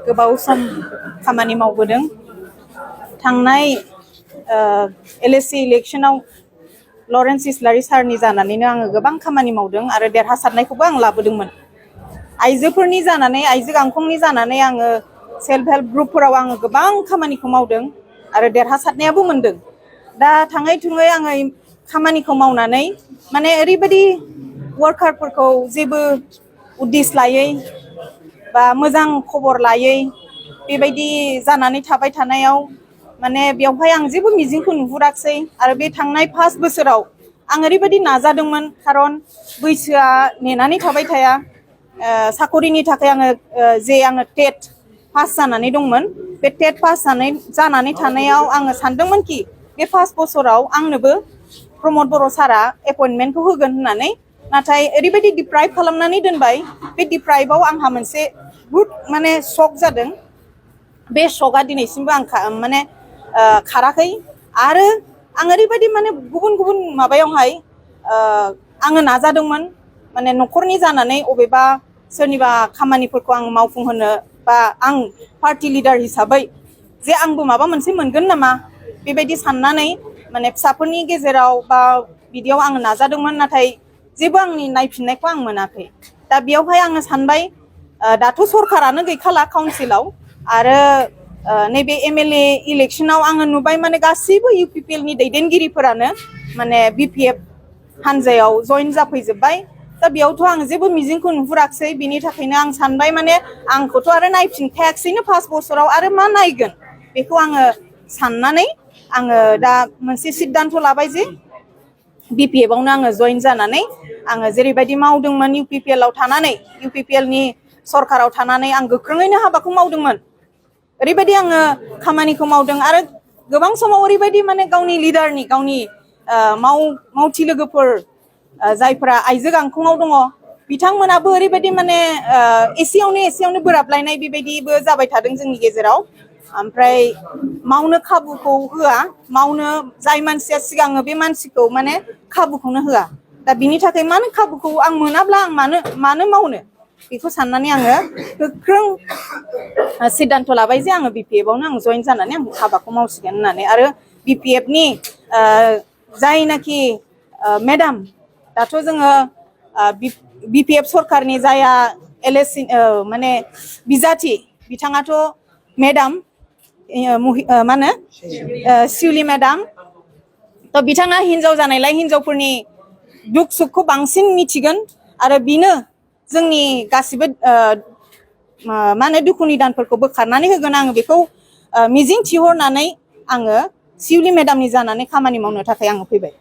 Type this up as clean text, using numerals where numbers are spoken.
गोबाव सम खामानि मावबोदों थांनाय LSC इलेक्शनाव लरेन्स इस्लारि सारनि जानानैनो आङो गोबां खामानि मावदों आरो देरहासारनायखौबो आं लाबोदोंमोन आइजोफोरनि जानानै आइजो गांखंनि जानानै आङो सेल्फ हेल्प ग्रुपफोराव आङो गोबां खामानिखौ मावदों आरो देरहासारनायाबो मोनदों दा थाङै थुङै आङो खामानिखौ मावनानै माने ओरैबायदि वर्कारफोरखौ जेबो उद्दिस लायै बा मोजां खबर लायै बेबायदि जानानै थाबाय थानायाव माने बेवहाय आं जेबो मिजिंखौ नुहुराखसै आरो बे थांनाय 5 बोसोराव आं ओरैबायदि नाजादोंमोन खारन बैसोआ नेनानै थाबाय थाया साखरिनि थाखाय आङो जे आङो टेट पास जानानै दंमोन बे टेट पास जानानै थानायाव आङो सानदोंमोन कि बे 5 बोसोराव आंनोबो प्रमद बर' सारा एपइन्टमेन्टखौ होगोन होननानै नाथाय ओरैबायदि डिप्राइभ खालामनानै दोनबाय बे डिप्राइभआव आंहा मोनसे बुहुत माने शक जादों बे शकआ दिनैसिमबो आं माने खाराखै आरो आं ओरैबायदि माने गुबुन गुबुन माबायावहाय आङो नाजादोंमोन माने न'खरनि जानानै अबेबा सोरनिबा खामानिफोरखौ आं मावफुंहोनो बा आं पार्टी लिडार हिसाबै जे आंबो माबा मोनसे मोनगोन नामा बेबायदि साननानै माने फिसाफोरनि गेजेराव बा बिदियाव आङो नाजादोंमोन नाथाय जेबो आंनि नायफिननायखौ आं मोनाखै दा बेयावहाय आङो सानबाय दाथ' सरखारानो गैखाला काउन्सिलाव आरो नैबे MLA इलेक्शनाव आङो नुबाय माने गासैबो UPPL नि दैदेनगिरिफोरानो माने BPF हानजायाव जइन जाफैजोब्बाय दा बेयावथ' आं जेबो मिजिंखौ नुहुराखसै बिनि थाखायनो आं सानबाय माने आंखौथ' आरो नायफिनखायाखसैनो 5 बोसोराव आरो मा नायगोन बेखौ आङो साननानै आङो दा मोनसे सिद्धान्त लाबाय जे BPF आवनो आङो जइन जानानै आङो जेरैबायदि मावदोंमोन UPPL आव थानानै UPPL नि सरखाराव थानानै आं गोख्रोङैनो हाबाखौ मावदोंमोन ओरैबायदि आङो खामानिखौ मावदों आरो गोबां समाव ओरैबायदि माने गावनि लिडारनि गावनि मावथि लोगोफोर जायफोरा आइजो गांखंआव दङ बिथांमोनाबो ओरैबायदि माने एसेयावनो बोराबलायनाय बेबायदिबो जाबाय थादों जोंनि गेजेराव ओमफ्राय मावनो खाबुखौ होआ मावनो जाय मानसिया सिगाङो बे मानसिखौ माने खाबुखौनो होआ दा बिनि थाखाय मानो खाबुखौ आं मोनाब्ला आं मानो मावनो बेखौ साननानै आङो गोख्रों सिद्धान्त लाबाय जे आङो BPF आवनो आं जइन जानानै आं हाबाखौ मावसिगोन होननानै आरो BPF नि जायनाखि मेडाम दाथ' जोङो BPF सरखारनि जाया LSC माने बिजाथि बिथाङाथ' मेडाम मा होनो शिउलि मेडाम थ' बिथाङा हिनजाव जानायलाय हिनजावफोरनि दुख सुखखौ बांसिन मिथिगोन आरो बिनो जोंनि गासिबो मा होनो दुखु निदानफोरखौ बोखारनानै होगोन आङो बेखौ मिजिं थिहरनानै आङो शिउलि मेडामनि जानानै खामानि मावनो थाखाय आङो फैबाय